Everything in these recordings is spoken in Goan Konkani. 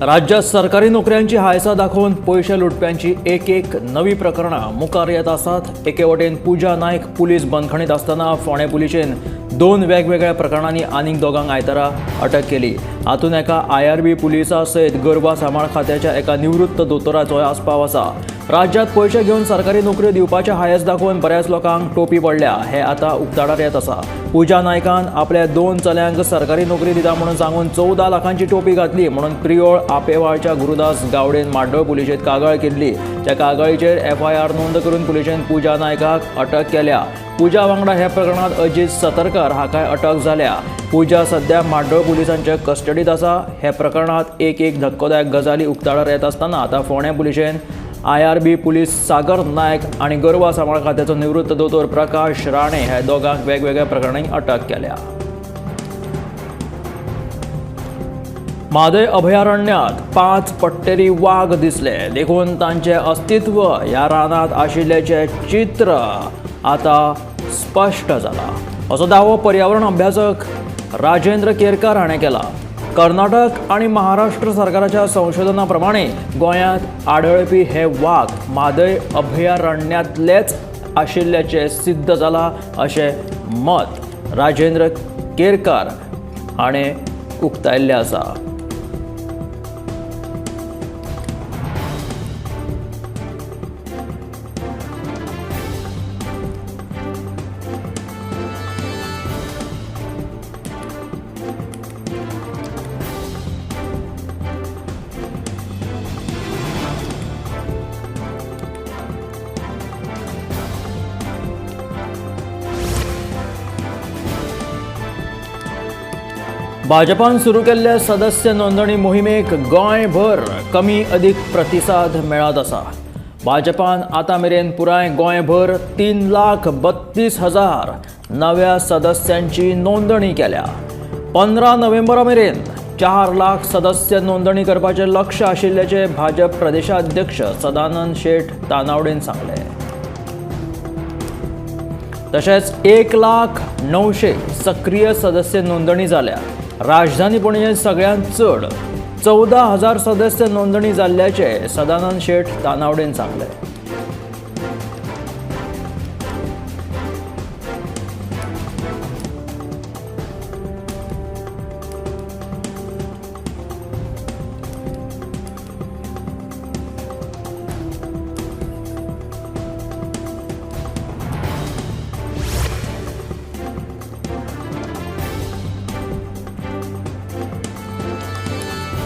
राज्यात सरकारी नोकऱ्यांची हायसां दाखोवन पयशे लुटप्यांची एक एक नवी प्रकरणां मुखार येत आसात. एके वटेन पूजा नायक पुलीस बंदखणीत आसतना फोंडें पुलिशेन 2 वेगवेगळ्या प्रकरणांनी आनीक दोगांक आयतारा अटक केली. हातूंत एका IRB पुलिसा सयत गोरवां सांबाळ खात्याच्या एका निवृत्त दोतोराचोय आस्पाव आसा. राज्यात पयशे घेवन सरकारी नोकऱ्यो दिवपाचे हायस दाखोवन बऱ्याच लोकांक टोपी पडल्या हे आतां उक्ताडार येत आसा. पूजा नायकान आपल्या 2 चल्यांक सरकारी नोकरी दिता म्हणून सांगून 14 लाखांची टोपी घातली म्हणून प्रियोळ आपेवाळच्या गुरुदास गावडेन माड्डोळ पुलिशेंत कागाळ केल्ली. त्या कागाळीचेर FIR नोंद करून पुलिशेन पूजा नायकाक अटक केल्या. पूजा वांगडा ह्या प्रकरणांत अजित सतरकर हाकाय अटक जाल्या. पूजा सध्या माड्डोळ पुलिसांच्या कस्टडीत आसा. ह्या प्रकरणांत एक एक धक्कोदायक गजाली उक्ताडार येत आसतना आतां फोंडें पुलिशेन IRB police सागर नायक आनी गोरवां सांबाळ खात्याचो निवृत्त दोतोर प्रकाश राणे ह्या दोगांक वेगवेगळ्या प्रकरणांनी अटक केल्या. म्हादय अभयारण्यात 5 पट्टेरी वाग दिसले देखून तांचे अस्तित्व ह्या रानांत आशिल्ल्याचें चित्र आतां स्पश्ट जाला असो दावो पर्यावरण अभ्यासक राजेंद्र केरकार हाणें केला. कर्नाटक आनी महाराष्ट्र सरकाराच्या संशोधना प्रमाणे गोंयांत आढळपी हे वाग म्हादय अभयारण्यांतलेच आशिल्ल्याचें सिद्ध जाला अशें मत राजेंद्र केरकार हाणें उक्तायल्लें आसा. भाजपान सुरू केल्ल्या सदस्य नोंदणी मोहिमेक गोंयभर कमी अदीक प्रतिसाद मेळत आसा. भाजपान आतां मेरेन पुराय गोंयभर 3,32,000 नव्या सदस्यांची नोंदणी केल्या. 15 नोव्हेंबरा मेरेन 4 लाख सदस्य नोंदणी करपाचें लक्ष आशिल्ल्याचें भाजप प्रदेशाध्यक्ष सदानंद शेट तानावडेन सांगलें. तशेंच 1,00,900 सक्रीय सदस्य नोंदणी जाल्या. राजधानी पणजे सगळ्यांत चड 14,000 सदस्य नोंदणी जाल्ल्याचें सदानंद शेट तानावडेन सांगलें.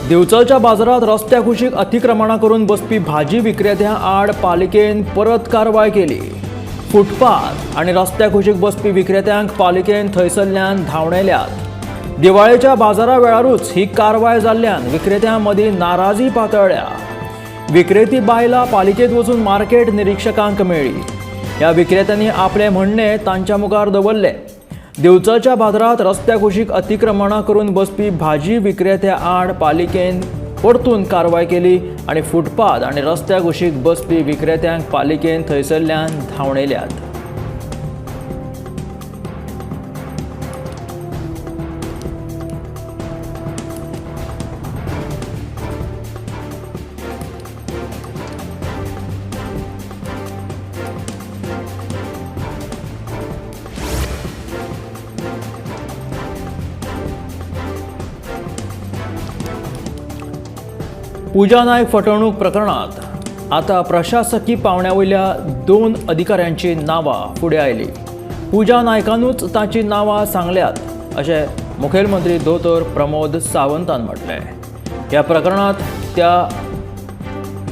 दिवचलच्या बाजारात रस्त्या कुशीक अतिक्रमणां करून बसपी भाजी विक्रेत्यां आड पालिकेन परत कारवाय केली. फुटपाथ आनी रस्त्या कुशीक बसपी विक्रेत्यांक पालिकेन थंयसरल्यान धांवडायल्यात. दिवाळेच्या बाजारा वेळारूच ही कारवाय जाल्ल्यान विक्रेत्यां मदीं नाराजी पातळ्ळ्या. विक्रेती बायलां पालिकेंत वचून मार्केट निरिक्षकांक मेळ्ळी. ह्या विक्रेत्यांनी आपलें म्हणणें तांच्या मुखार दवरलें. दिवचलच्या बाजारात रस्त्या कुशीक अतिक्रमणां करून बसपी भाजी विक्रेत्या आड पालिकेन परतून कारवाय केली आनी फुटपाथ आनी रस्त्या कुशीक बसपी विक्रेत्यांक पालिकेन थंयसरल्यान धांवडायल्यात. पूजा नायक फटवणूक प्रकरणात आता प्रशासकी पावंड्या वयल्या 2 अधिकाऱ्यांची नांवां फुडें आयली. पूजा नायकानूच तांची नांवां सांगल्यात अशें मुखेलमंत्री दोतोर प्रमोद सावंतान म्हटलें. ह्या प्रकरणांत त्या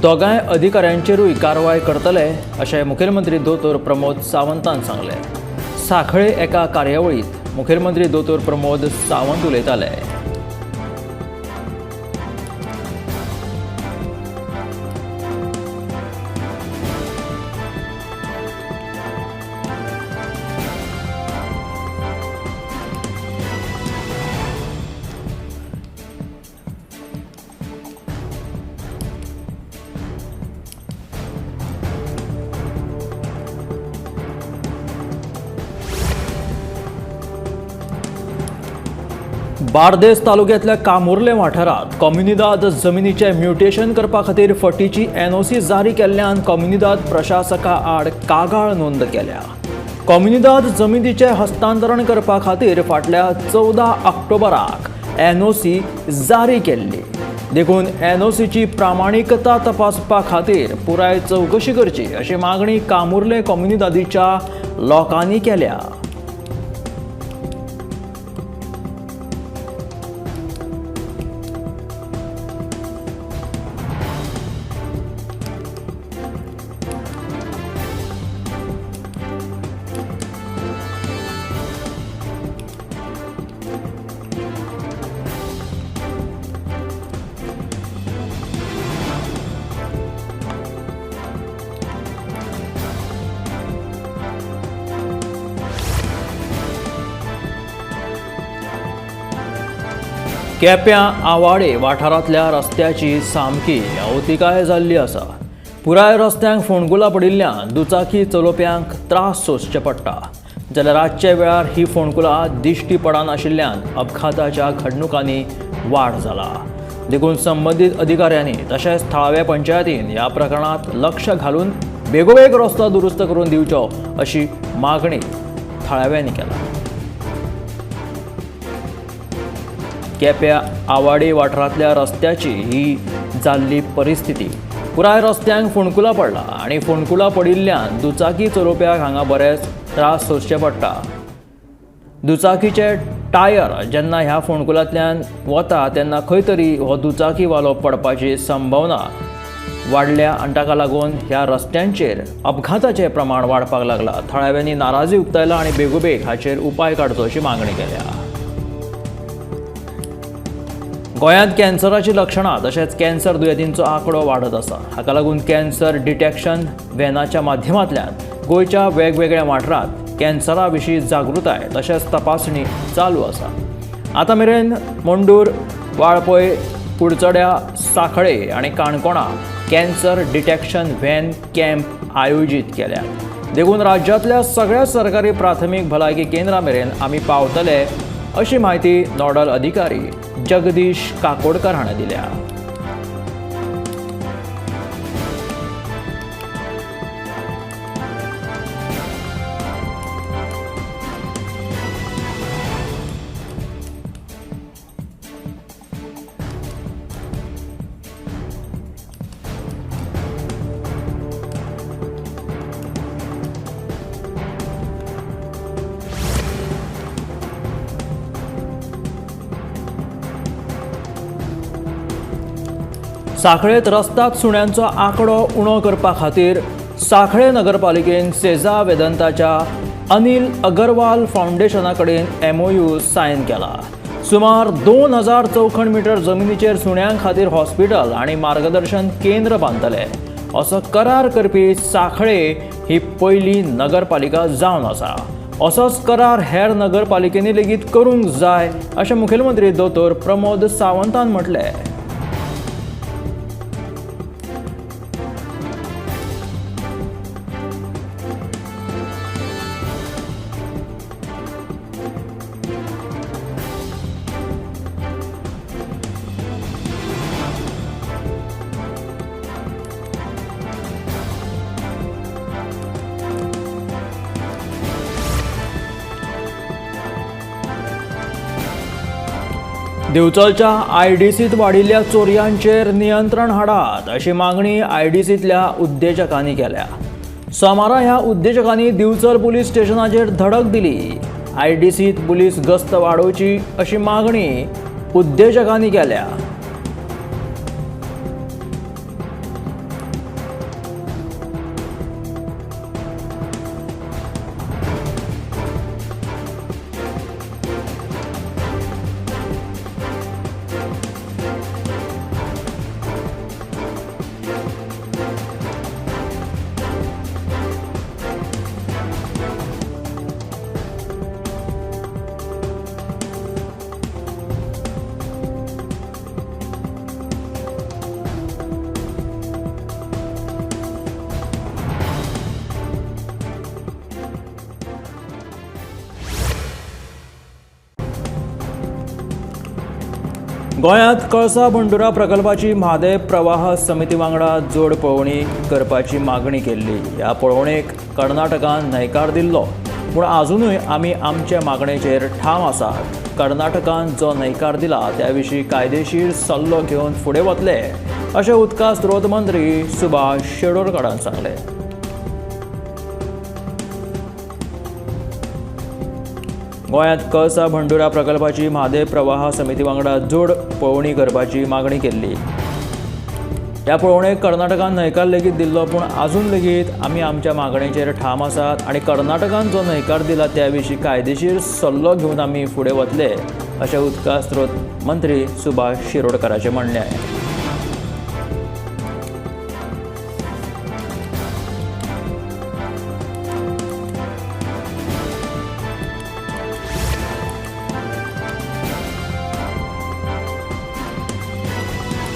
दोगांय अधिकाऱ्यांचेरूय कारवाय करतले अशें मुखेलमंत्री दोतोर प्रमोद सावंतान सांगलें. सांखळे एका कार्यावळींत मुखेलमंत्री दोतोर प्रमोद सावंत उलयताले. बार्देस तालुक्यांतल्या कामुर्ले वाठारांत कोम्युनिदाद जमिनीचें म्युटेशन करपा खातीर फटीची एनओसी जारी केल्ल्यान कोम्युनिदाद प्रशासका आड कागाळ नोंद केल्या. कोम्युनिदाद जमिनीचें हस्तांतरण करपा खातीर फाटल्या 14 ऑक्टोबराक एनओसी जारी केल्ली. देखून एनओसीची प्रामाणीकता तपासपा खातीर पुराय चवकशी करची अशी मागणी कामुर्ले कोम्युनिदादीच्या लोकांनी केल्या. केप्यां आवाडे वाठारांतल्या रस्त्याची सामकी अवतिकाय जाल्ली आसा. पुराय रस्त्यांक फोंडकुलां पडिल्ल्यान दुचाकी चलोवप्यांक त्रास सोंसचे पडटा. जाल्यार रातच्या वेळार ही फोंडकुलां दिश्टी पडनाशिल्ल्यान अपघाताच्या घडणुकांनी वाड जाला. देखून संबंदीत अधिकाऱ्यांनी तशेंच थळाव्या पंचायतीन ह्या प्रकरणांत लक्ष घालून बेगोबेग रस्तो दुरुस्त करून दिवचो अशी मागणी थळाव्यांनी केला. केप्यां आवाडे वाठारांतल्या रस्त्याची ही जाल्ली परिस्थिती. पुराय रस्त्यांक फोंडकुलां पडला आनी फोंडकुलां पडिल्ल्यान दुचाकी चलोवप्याक हांगा बरेच त्रास सोंसचे पडटा. दुचाकीचे टायर जेन्ना ह्या फोंडकुलांतल्यान वता तेन्ना खंय तरी हो दुचाकीवालो पडपाची संभावना वाडल्या आनी ताका लागून ह्या रस्त्यांचेर अपघाताचें प्रमाण वाडपाक लागलां. थळाव्यांनी नाराजी उक्तायला आनी बेगोबेग हाचेर उपाय काडचो अशी मागणी केल्या. गोंयांत कॅन्सराची लक्षणां तशेंच कॅन्सर दुयेंतींचो आंकडो वाडत आसा. हाका लागून कॅन्सर डिटॅक्शन व्हॅनाच्या माध्यमांतल्यान गोंयच्या वेगवेगळ्या वाठारांत कॅन्सरा विशीं जागृताय तशेंच तपासणी चालू आसा. आतां मेरेन मंडूर, वाळपय, कुडचड्या, सांखळे आनी काणकोणा कॅन्सर डिटॅक्शन व्हॅन कॅम्प आयोजीत केल्या. देखून राज्यांतल्या सगळ्या सरकारी प्राथमीक भलायकी केंद्रां मेरेन आमी पावतले अशी म्हायती नोडल अधिकारी जगदीश काकोडकर हाणें दिल्या. सांखळेंत रस्ताद सुण्यांचो आंकडो उणो करपा खातीर सांखळे नगरपालिकेन सेजा वेदंताच्या अनिल अगरवाल फावंडेशना कडेन एमओयू सायन केला. सुमार 2000 चौखण मिटर जमिनीचेर सुण्यां खातीर हॉस्पिटल आनी मार्गदर्शन केंद्र बांदतले असो करार करपी सांखळे ही पयली नगरपालिका जावन आसा. असोच करार हेर नगरपालिकेंनी लेगीत करूंक जाय अशें मुखेलमंत्री दोतोर प्रमोद सावंतान म्हटलें. दिवचलच्या आयडीसीत वाडिल्ल्या चोरयांचेर नियंत्रण हाडात अशी मागणी आयडीसींतल्या उद्देजकांनी केल्या. सोमारा ह्या उद्देजकांनी दिवचल पुलीस स्टेशनाचेर धडक दिली. आयडीसीत पुलीस गस्त वाडोवची अशी मागणी उद्देजकांनी केल्या. गोंयांत कळसा भंडुरा प्रकल्पाची म्हादय प्रवाह समिती वांगडा जोड पळोवणी करपाची मागणी केल्ली. ह्या पळोवणेक कर्नाटकान न्हयकार दिल्लो, पूण आजुनूय आमी आमचे मागणेचेर ठाम आसात. कर्नाटकान जो न्हयकार दिला त्या विशीं कायदेशीर सल्लो घेवन फुडें वतले अशें उदका स्रोत मंत्री सुभाष शिरोडकारान सांगलें. गोंयांत कळसा भंडुरा प्रकल्पाची म्हादय प्रवाह समिती वांगडा जोड पळोवणी करपाची मागणी केल्ली. ह्या पळोवणेक कर्नाटकान न्हयकार लेगीत दिल्लो, पूण आजून लेगीत आमी आमच्या मागणेचेर ठाम आसात आनी कर्नाटकान जो न्हयकार दिला त्या विशीं कायदेशीर सल्लो घेवन आमी फुडें वतले अशें उदका स्रोत मंत्री सुभाष शिरोडकाराचें म्हणणें आहे.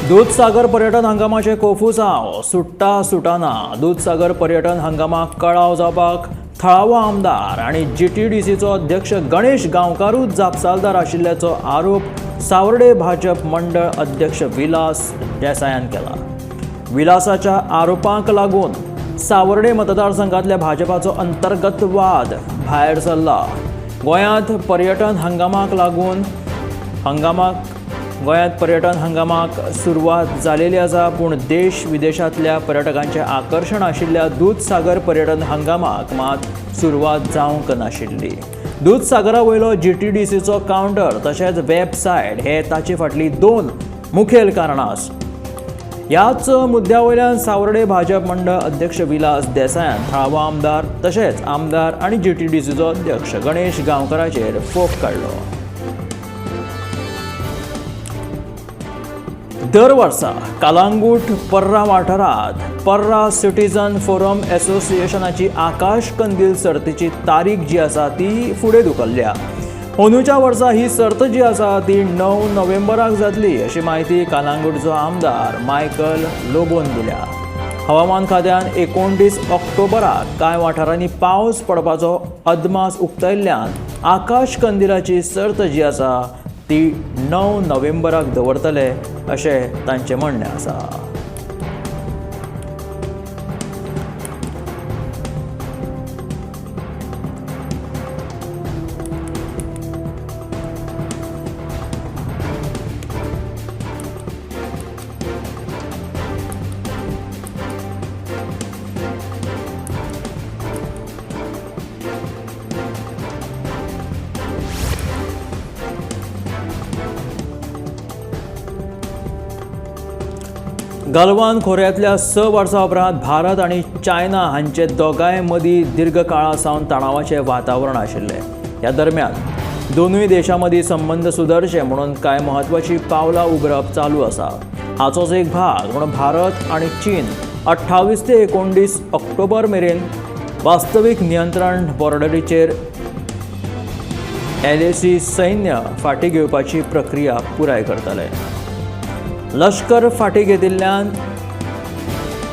दूदसागर पर्यटन हंगामाचे कोफुसांव सुट्टा सुटाना. दूदसागर पर्यटन हंगामाक कळाव जावपाक थळावो आमदार आनी जीटीडीसीचो अध्यक्ष गणेश गांवकारूच जापसालदार आशिल्ल्याचो आरोप सावर्डे भाजप मंडळ अध्यक्ष विलास देसायान केला. विलासाच्या आरोपांक लागून सावर्डे मतदारसंघातल्या भाजपाचो अंतर्गत वाद भायर सरला. गोंयांत पर्यटन हंगामाक लागून गोंयांत पर्यटन हंगामाक सुरवात जालेली आसा, पूण देश विदेशांतल्या पर्यटकांचें आकर्शण आशिल्ल्या दूदसागर पर्यटन हंगामाक मात सुरवात जावंक नाशिल्ली. दूदसागरा वयलो जीटीडीसीचो कावंटर तशेंच वेबसायट हे ताचे फाटली दोन मुखेल कारणां आसा. ह्याच मुद्द्या वयल्यान सावर्डे भाजप मंडळ अध्यक्ष विलास देसायान थळावो आमदार तशेंच आमदार आनी जीटीडीसीचो अध्यक्ष गणेश गांवकाराचेर फोग काडलो. दर वर्सा कालांगूट पर्रा वाठारांत पर्रा सिटीजन फोरम एसोसिएशनाची आकाश कंदील सर्तीची तारीख जी आसा ती फुडें धुकल्ल्या. अंदूच्या वर्सा ही सर्त जी आसा ती 9 नोव्हेंबराक जातली अशी म्हायती कालांगूटचो आमदार मायकल लोबोन दिल्या. हवामान खात्यान 29 ऑक्टोबराक कांय वाठारांनी पावस पडपाचो अदमास उक्तायल्ल्यान आकाश कंदिलाची सर्त जी आसा ती 9 नोव्हेंबराक दवरतले अशें तांचें म्हणणें आसा. गलवान खोऱ्यांतल्या 6 वर्सां उपरांत भारत आनी चायना हांचे दोगांय मदीं दीर्घकाळा सावन तणावाचें वातावरण आशिल्लें. ह्या दरम्यान दोनूय देशां मदीं संबंद सुदरचे म्हणून कांय म्हत्वाचीं पावलां उबरप चालू आसा. हाचोच एक भाग म्हणून भारत आनी चीन 28 ते 19 ऑक्टोबर मेरेन वास्तवीक नियंत्रण बॉर्डरीचेर LAC सैन्य फाटीं घेवपाची प्रक्रिया पुराय करतले. लश्कर फाटीं घेतिल्ल्यान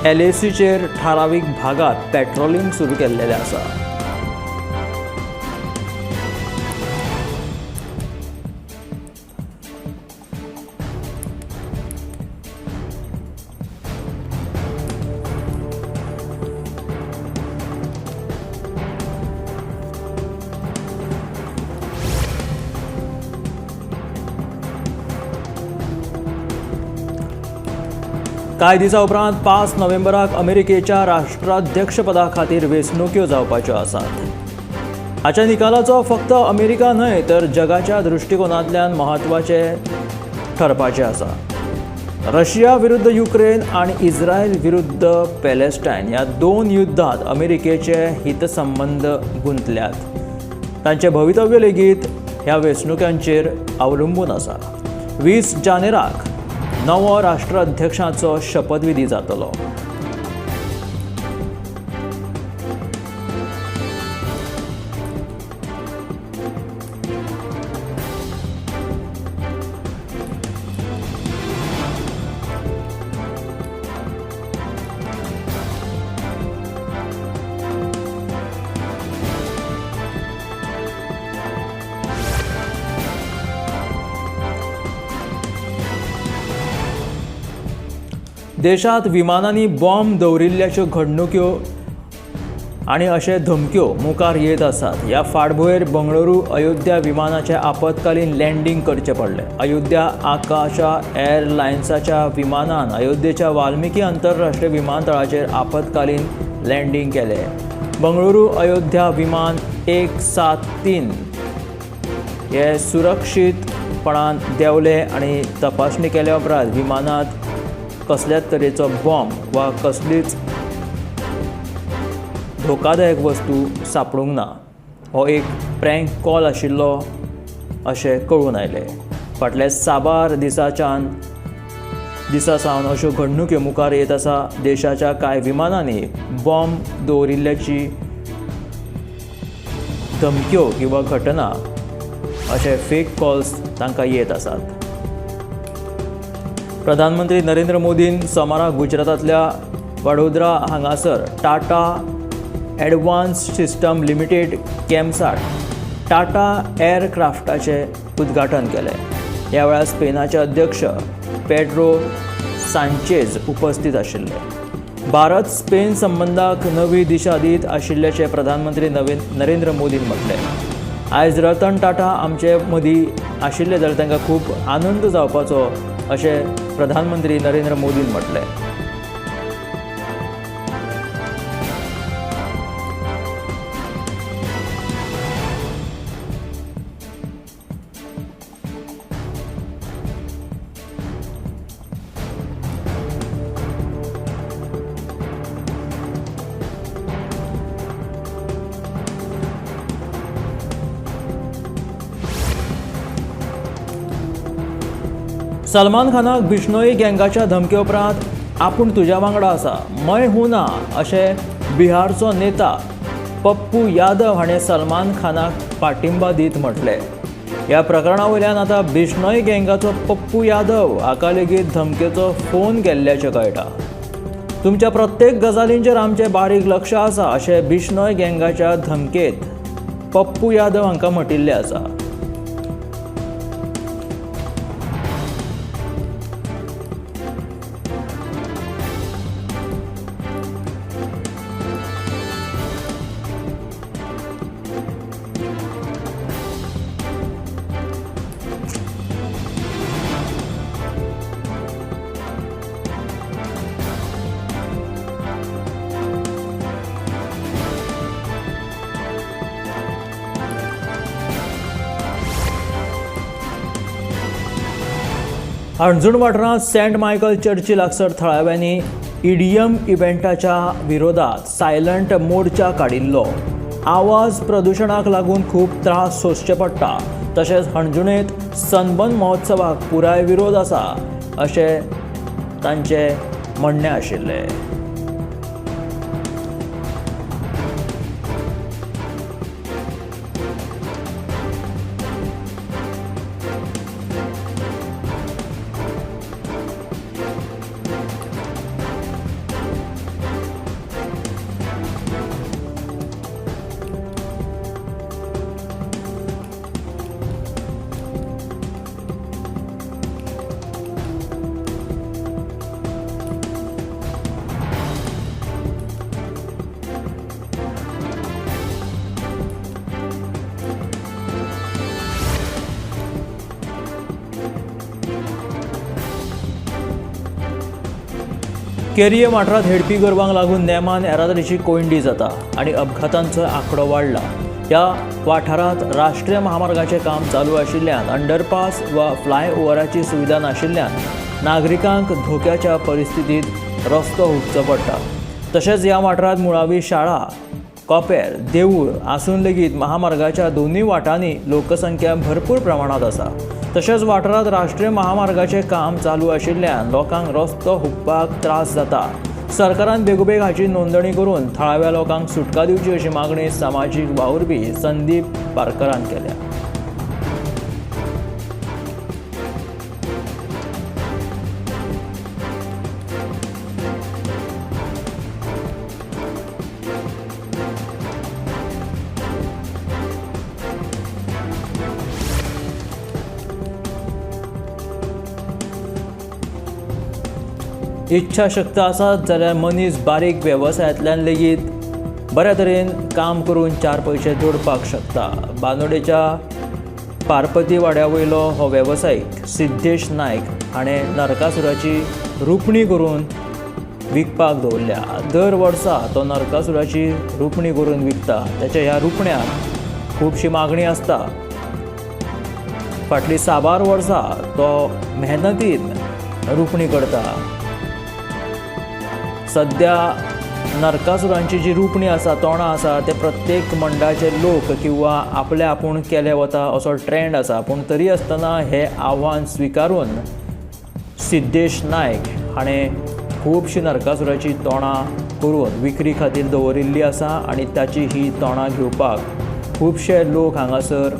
LACचेर थारावीक भागांत पेट्रोलिंग सुरू केल्लेलें आसा. कांय दिसां उपरांत 5 नोव्हेंबराक अमेरिकेच्या राष्ट्राध्यक्षपदा खातीर वेंचणुक्यो जावपाच्यो आसात. हाच्या निकालाचो फक्त अमेरिका न्हय तर जगाच्या दृश्टिकोनांतल्यान म्हत्वाचें ठरपाचें आसा. रशिया विरुद्ध युक्रेन आनी इस्रायल विरुद्ध पॅलेस्टायन ह्या दोन युद्धांत अमेरिकेचे हितसंबंद गुंतल्यात. तांचें भवितव्य लेगीत ह्या वेंचणुकांचेर अवलंबून आसा. 20 जानेराक नवो राष्ट्राध्यक्षाचो शपथविधी जातलो. देशांत विमानांनी बॉम्ब दवरिल्ल्याच्यो घडणुक्यो आनी अशे धमक्यो मुखार येत आसात. ह्या फाटभुंयेर बंगळुरू अयोध्या विमानाचें आपत्कालीन लँडींग करचें पडलें. अयोध्या आकाशा एअरलायन्साच्या विमानान अयोध्येच्या वाल्मिकी आंतरराष्ट्रीय विमानतळाचेर आपत्कालीन लँडींग केलें. बंगळुरू अयोध्या विमान 173 हे सुरक्षीतपणान देंवलें आनी तपासणी केल्या उपरांत विमानांत कसल्याच तरेचो बॉम्ब वा कसलीच धोकादायक वस्तू सांपडूंक ना. हो एक प्रँक कॉल आशिल्लो अशें कळून आयलें. फाटल्या साबार दिसा सावन अश्यो घडणुक्यो मुखार येत आसा. देशाच्या कांय विमानांनी बॉम्ब दवरिल्ल्याची धमक्यो किंवा घटना अशे फेक कॉल्स तांकां येत आसात. प्रधानमंत्री नरेंद्र मोदीन सोमारा गुजरातांतल्या वडोदरा हांगासर टाटा ॲडवान्स सिस्टम लिमिटेड कॅमसाट टाटा एअरक्राफ्टाचें उद्घाटन केलें. ह्या वेळार स्पेनाचे अध्यक्ष पेड्रो सांचेज उपस्थित आशिल्ले. भारत स्पेन संबंदाक नवी दिशा दीत आशिल्ल्याचें प्रधानमंत्री नरेंद्र मोदीन म्हटलें. आयज रतन टाटा आमचे मदीं आशिल्ले जाल्यार तांकां खूब आनंद जावपाचो अशें प्रधानमंत्री नरेंद्र मोदीन म्हटलें. सलमान खानाक बिश्नोई गँगाच्या धमके उपरांत आपूण तुज्या वांगडा आसा, मैं हूं ना अशें बिहारचो नेता पप्पू यादव हाणें सलमान खानाक पाठिंबा दीत म्हटलें. ह्या प्रकरणा वयल्यान आतां बिश्नोई गँगाचो पप्पू यादव हाका लेगीत धमकेचो फोन केल्ल्याचें कळटा. तुमच्या प्रत्येक गजालींचेर आमचें बारीक लक्ष आसा अशें बिश्नोई गँगाच्या धमकेंत पप्पू यादव हांकां म्हटिल्लें आसा. हणजूण वाठारांत सेंट मायकल चर्ची लागसर थळाव्यांनी ईडीएम इव्हेंटाच्या विरोधात सायलंट मोर्चा काडिल्लो. आवाज प्रदुशणाक लागून खूब त्रास सोंसचे पडटा, तशेंच हणजुणेंत सनबर्न महोत्सवाक पुराय विरोध आसा अशें तांचें म्हणणें आशिल्लें. केरिये वाठारांत हेडपी गोरवांक लागून नेमान येरादारीची कोंयडी जाता आनी अपघातांचो आंकडो वाडला. ह्या वाठारांत राष्ट्रीय महामार्गाचें काम चालू आशिल्ल्यान अंडरपास वा फ्लायओव्हराची सुविधा नाशिल्ल्यान नागरिकांक धोक्याच्या परिस्थितींत रस्तो हुपचो पडटा. तशेंच ह्या वाठारांत मुळावी शाळा, कॉपेर, देवूळ आसून लेगीत महामार्गाच्या दोनूय वाटांनी लोकसंख्या भरपूर प्रमाणांत आसा. तशेंच वाठारांत राष्ट्रीय महामार्गाचें काम चालू आशिल्ल्यान लोकांक रस्तो हुपपाक त्रास जाता. सरकारान बेगोबेग हाची नोंदणी करून थळाव्या लोकांक सुटका दिवची अशी मागणी समाजीक वावुरपी संदीप पारकरान केल्या. इच्छाशक्त आसात जाल्यार मनीस बारीक वेवसायांतल्यान लेगीत बऱ्या तरेन काम करून 4 पयशे जोडपाक शकता। बांदोडेच्या पार्पती वाड्या वयलो हो वेवसायीक सिद्धेश नायक हाणें नरकासुराची रुपणी करून विकपाक दवरल्या। दर वर्सा तो नरकासुराची रुपणी करून विकता। ताच्या ह्या रुपण्याक खुबशी मागणी आसता। फाटलीं साबार वर्सां तो मेहनतीन रुपणी करता। सद्या नरकासुरांची जी रुपणी आसा, तोंडां आसा, ते प्रत्येक मंडळाचे लोक किंवा आपले आपूण केले वता असो ट्रेंड आसा। पूण तरी आसतना हे आव्हान स्विकारून सिद्धेश नायक हाणें खुबशीं नरकासुराची तोंडां करून विक्री खातीर दवरिल्ली आसा आनी ताची ही तोंडां घेवपाक खुबशे लोक हांगासर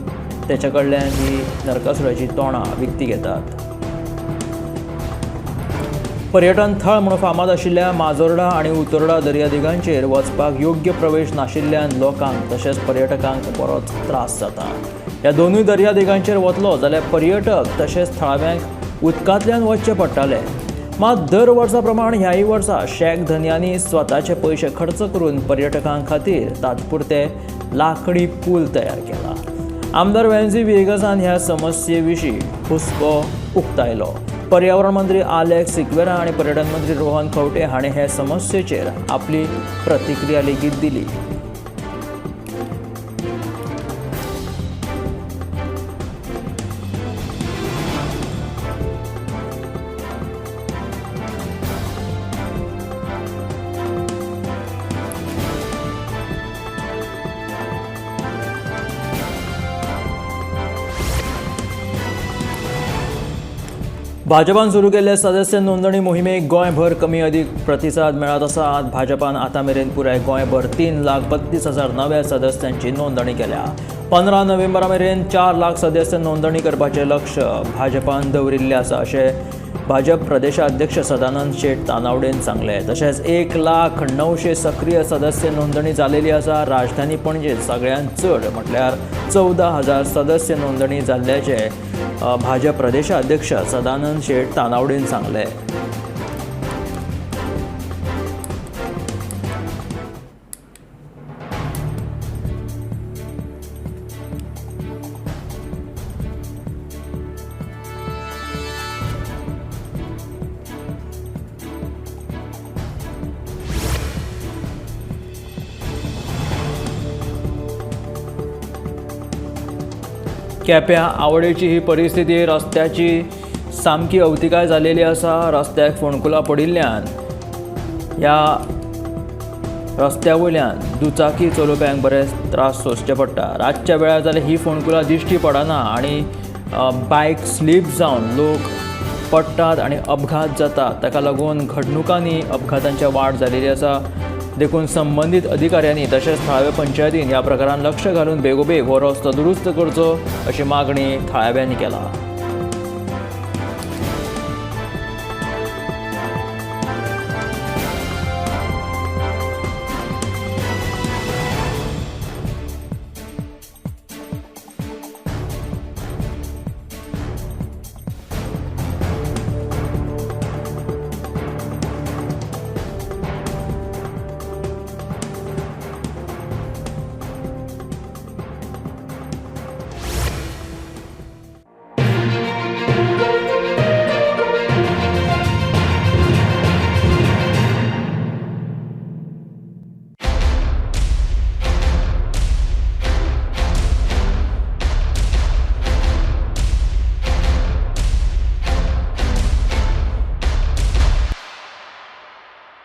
तेच्या कडल्यान ही नरकासुराची तोंडां विकती घेतात। पर्यटन थळ म्हूण फामाद आशिल्ल्या माजोर्डा आनी उतोर्डा दर्यादेगांचेर वचपाक योग्य प्रवेश नाशिल्ल्यान लोकांक तशेंच पर्यटकांक बरोच त्रास जाता। ह्या दोनूय दर्यादेगांचेर वतलो जाल्यार पर्यटक तशेंच थळाव्यांक उदकांतल्यान वचचें पडटालें। मात दर वर्सा प्रमाण ह्याय वर्सा शॅक धनयांनी स्वताचे पयशे खर्च करून पर्यटकां खातीर तात्पुरते लाकडी पूल तयार केला। आमदार वेन्झी व्हिएगसान ह्या समस्ये विशीं हुस्को उक्तायलो। पर्यावरण मंत्री आलेक्स सिक्वेरा आनी पर्यटन मंत्री रोहन खंवटे हांणी हे समस्येचेर आपली प्रतिक्रिया लेगीत दिली। भाजपान सुरू केल्ले सदस्य नोंदणी मोहिमेक गोंयभर कमी अदीक प्रतिसाद मेळत आसा। भाजपान आतां मेरेन पुराय गोंयभर 3,32,000 नव्या सदस्यांची नोंदणी केल्या। 15 नोव्हेंबरा मेरेन 4 लाख सदस्य नोंदणी करपाचें लक्ष्य भाजपान दवरिल्लें आसा अशें भाजप प्रदेशाध्यक्ष सदानंद शेट तानावडेन सांगलें। तशेंच 1,09,000 सक्रीय सदस्य नोंदणी जालेली आसा। राजधानी पणजे सगळ्यांत चड म्हटल्यार 14,000 सदस्य नोंदणी जाल्ल्याचें भाजप प्रदेशाध्यक्ष सदानंद शेट तानावडेन सांगलें। केप्यां आवडेची ही परिस्थिती, रस्त्याची सामकी अवतिकाय जालेली आसा। रस्त्याक फोंडकुलां पडिल्ल्यान ह्या रस्त्या वयल्यान दुचाकी चलोवप्यांक बरेच त्रास सोंसचे पडटा। रातच्या वेळार जाल्यार ही फोंडकुलां दिश्टी पडना आनी बायक स्लीप जावन लोक पडटात आनी अपघात जातात। ताका लागून घडणुकांनी अपघातांची वाड जालेली आसा। देखून संबंदीत अधिकाऱ्यांनी तशेंच थळाव्या पंचायतीन ह्या प्रकारान लक्ष घालून बेगोबेग हो रस्तो दुरुस्त करचो अशी मागणी थळाव्यांनी केला।